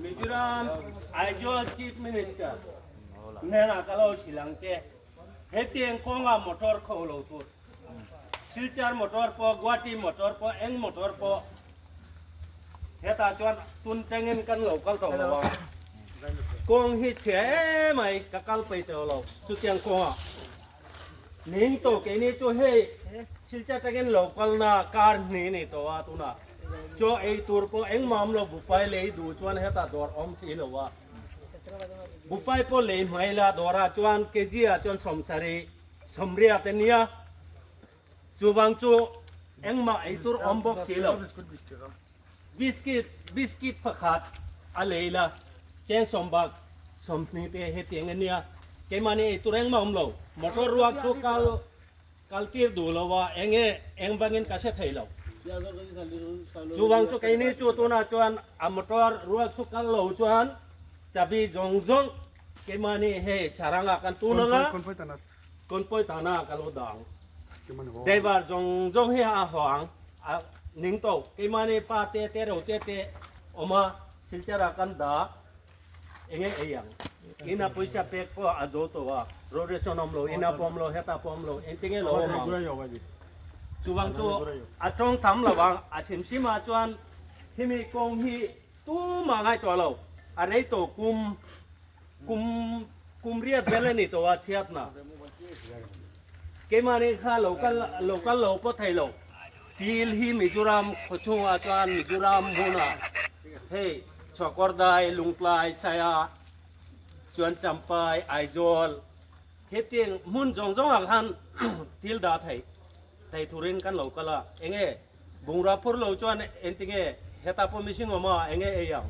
Mizoram Aizawl Chief Minister hnenah ka lo hrilh ang che, hetiang kawnga motor kho lo tur, Silchar motor pawh, Guwahati motor pawh, eng motor pawh hetah chuan tun tengin kan lo kal tawh lo ang. Kawng hi chhia emai ka kal peih tawh lo chutiang kawngah. Ning tawh keini chu hei Silchar tangin lo kalna kar hnih ni tawh a tunah chaw ei tur pawh engmah awm lo buffet lei duh chuan hetah dawr awm si lo a buffet pawh lei hmai la dawrah chuan kg ah chuan 70 sawmriat a nia chuvang chu engmah ei tur awm bawk si lo biscuit biscuit pakhat a lei la cheng sawm bak 20 te hetiang a nia keimahni ei tur engmah awm lo motor ruak chu kal kal tir duh lo a enge eng vangin ka hre thei lo chuvang chu keini chu tunah chuan a motor ruak chu kal lo chuan chabi zawng zawng keimahni hei saranga kan tun anga Kawnpui tana ka lo dah ang. Driver zawng zawng hi a haw ang. A ning tawh. Keimahni pa te te ro te te awm a, Silchar ah kan dah enge ei ang. Ina pawisa pek pawh a zo tawh a, road ration awm lo, ina pawh awm lo, heta pawh awm lo, engtinge lo awm ang. Chuvang chu a tawng tam lo ang, a hrim hrim ah chuan hemi kawng hi tumah ngaihtuah lo, a rei tawh kum Kum kum riat vel a ni tawh a chhiatna. Keimahni kha lo kal lo kal lo pawh thei lo. Til hi Mizoram khaw chhungah chuan Mizoram hmunah hei Chhuakawrdai, Lungtlai, Saia chuan Champai, Aizawl hetiang hmun zawng zawngah khan til dah thei thei turin kan lo kal a. Enge Bungrua phur lo chuan engtinge hetah pawh mihring awm a, enge ei ang?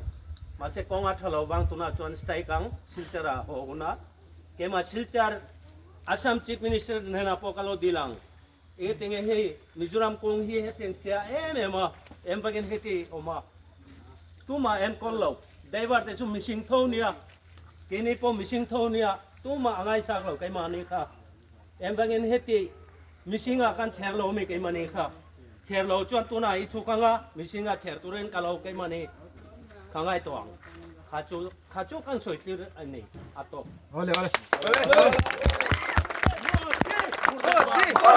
Mahse kawng a tha lo vang tunah chuan strike ang Silchar ah haw hun a, keimah Silchar Assam Chief Minister hnenah pawh ka lo dil ang. Engtinge hei Mizoram kawng hi hetiang chhia em em a, em vakin heti awm a, tumah enkawl lo, driver te chu mihring tho nia, keini pawh mihring tho nia, tumah a ngaisak lo keimahni kha. Engvangin heti mihringa kan chher lo mi keimahni kha chher lo chuan tunah i chhuk anga mihringa chher turin ka lo keimahni ka ngai tawh ang kha chu kha chu kan sawi tlir a ni a tawp. Awle awle.